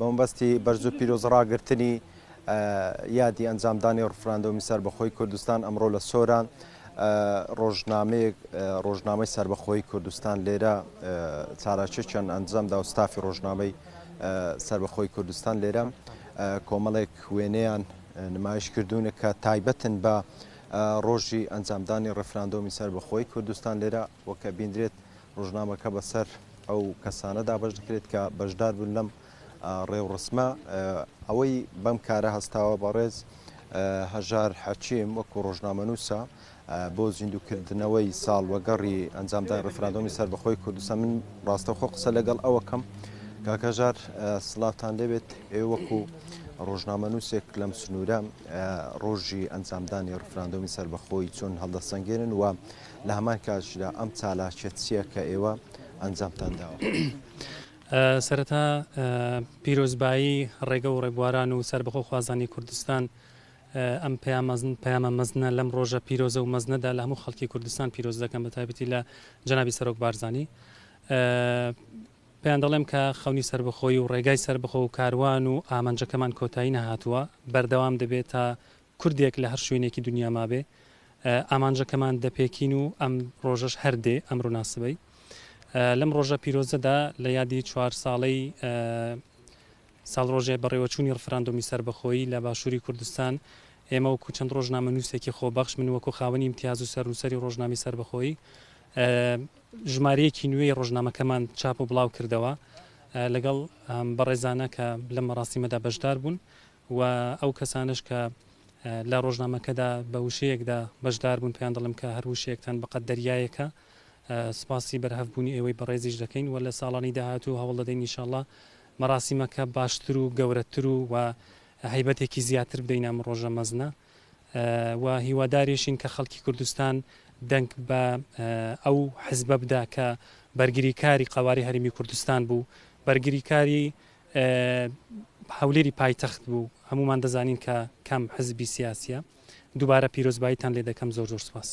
بەمەبەستی بەرز و پیرۆز ڕاگرتنی یادی ئەنجامدانی ڕفراندۆمی سەربەخۆی کوردستان ئەمڕۆ لە سۆران ڕۆژنامەیەک ڕۆژنامەی سەربەخۆی کوردستان لێرە چالاکیەکیان ئەنجامدا و ستافی ڕۆژنامەی سەربەخۆی کوردستان لێرە کۆمەڵێک وێنەیان نمایش کردوونە کە تایبەتن بە ڕۆژی ئەنجامدانی ڕفراندۆمی سەربەخۆی کوردستان لێرە وەکە بینرێت ڕۆژنامەکە بەسەر ئەو کەسانە دابەش دەکرێت کە بەشدار بوون لەم ڕێوڕسمە. ئەوەی بەم کارە هەستاوە بەڕێز هەژار حەکیم وەکو ڕۆژنامەنووسە بۆ زیندووکردنەوەی ساڵوەگەڕی ئەنجامدانی ڕیفراندۆمی سەربەخۆی کوردستان من ڕاستەوخۆ قسە لەگەڵ ئەوەکەم کاک هەژار سڵاوتان لێبێت ئێوە وەکو ڕۆژنامەنووسێک لەم سنوورە ڕۆژی ئەنجامدانی ڕیفراندۆمی سەربەخۆی چۆن هەڵدەسەنگێنن و لە هەمان کاتیشدا ئەم چالاکیە چییە کە ئێوە ئەنجامتان داوە؟ سەرەتا پیرۆزبایی ڕێگە و ڕێبواران و سەربەخۆخوازانی کوردستان ئەم پەیامە مەزنە لەم ڕۆژە پیرۆزە و مەزنەدا لە هەموو خەڵکی کوردستان پیرۆز دەکەم بە تایبەتی لە جەنابی سەرۆک بارزانی پێیان دەڵێم کە خەونی سەربەخۆیی و ڕێگای سەربەخۆ و کاروان و ئامانجەکەمان کۆتایی نەهاتووە بەردەوام دەبێت تا کوردێک لە هەر شوێنێکی دونیا مابێ ئامانجەکەمان دەپێکین و ئەم ڕۆژەش هەر دێ ئەمرۆ نا سبەی. لەم ڕۆژە پیرۆزەدا لە یادی چوار ساڵەی ساڵڕۆژێ بەڕێوەچوونی ڕفراندۆمی سەربەخۆیی لە باشووری کوردستان ئێمە وەکوو چەند ڕۆژنامەنووسێکی خۆبەخش من وەکوو خاوەنی ئیمتیاز و سەرنووسەری ڕۆژنامەی سەربەخۆیی ژمارەیەکی نوێی ڕۆژنامەکەمان چاپ و بڵاو کردەوە لەگەڵ بەڕێزانە کە لەم مەراسیمەدا بەشدار بوون و ئەو کەسانەش کە لە ڕۆژنامەکەدا بە وشەیەکدا بەشدار بوون پێیان دەڵێم کە هەر وشەیەکتان بەقەد دەریایەکە. سوپاسی بەرهەڤبوونی ئێوەی بەڕێزیش دەکەین و لە ساڵانی داهاتوو هەوڵ دەدەین ئینشاڵڵا مەراسیمەکە باشتر و گەورەتر و و هەیبەتێکی زیاتر بدەین ئەم ڕۆژە مەزنە و هیواداریشین کە خەڵکی کوردستان دەنگ بە ئەو حزبە بدا کە بەرگریکاری قەوارەی هەرێمی کوردستان بوو، بەرگریکاری هەولێری پایتەخت بوو هەموومان دەزانین کە کام حزبی سیاسیە دووبارە پیرۆزباییتان لێ دەکەم زۆر زۆر سوپاس.